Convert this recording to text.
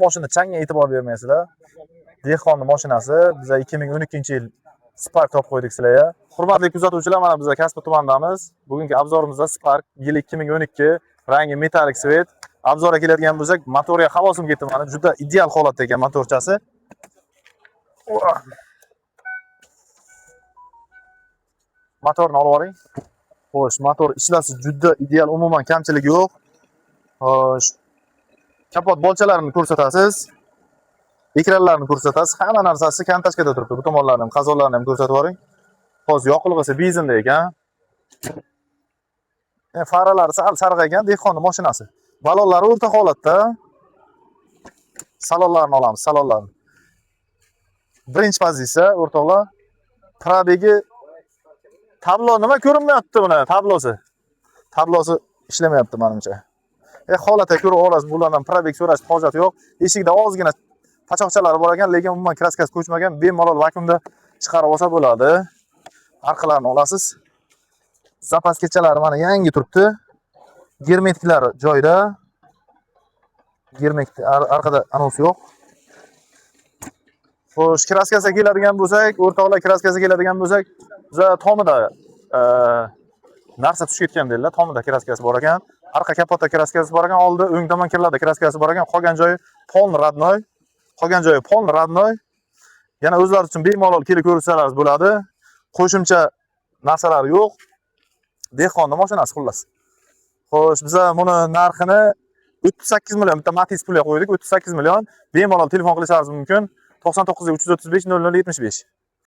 Mashina changga e'tibor bermaysizlar. Dehqonni mashinasi. Biza 2012-yil Spark topib qo'ydik sizlarga. Hurmatli kuzatuvchilar, mana biz Kasbi tumanidamiz. Bugungi обзор imizda Spark yili 2012, rangi металлик цвет. Обзор ga keladigan bo'lsak, motorga havosim ketdi mana, juda ideal holatda ekan motorchasi. Motorni olib oling. Xo'sh, motor ishlasi juda ideal, umuman kamchiligi yo'q. Xo'sh. Kapot bolchalarini ko'rsatasiz. Ekranlarni ko'rsatasiz. Hamma narsasi контачка da turibdi. Bu tomonlarni ham, qazonlarni ham ko'rsatib yuboring. Hozir yoqilg'isi benzinda ekan. Faralari sal sarg'aygan, dehqonning mashinasi. Balonlari o'rta holatda. Salonlarni olamiz, salonlarni. Birinchi pozitsiya, o'rtoqlar. Пробег i tablo nima ko'rinmayapti buni tablosi. Tablosi ishlamayapti menimcha. Holatga ko'ra olasiz, bulardan пробег so'rash hojati yo'q. Eshikda ozgina pachoqchalari bor ekan, lekin umuman краска si ko'chmagan. Bemalol vakuumda chiqarib olsa bo'ladi. Orqalarini olasiz. Запаска chalari mana yangi turibdi. Germetiklari joyida. Germetik orqada anons yo'q. Xo'sh, краска siga keladigan bo'lsak, o'rtoqlar, краска siga keladigan bo'lsak, biza tomida narsa tushib ketgan dedilar. Tomida краска si bor ekan. Arqa kapotda краска si bor ekan, oldi o'ng tomon kirlarda краска si bor ekan. Qolgan joyi полный родной. Qolgan joyi полный родной. Yana o'zlari uchun bemalol kelib ko'rsalaringiz bo'ladi. Qo'shimcha narsalar yo'q. Dehqonni mashinasi xullas. Xo'sh, biza buni narxini 38 million, bitta Matiz pulga qo'ydik, 38 million. Bemalol telefon qilishingiz mumkin. 99 335 00 75.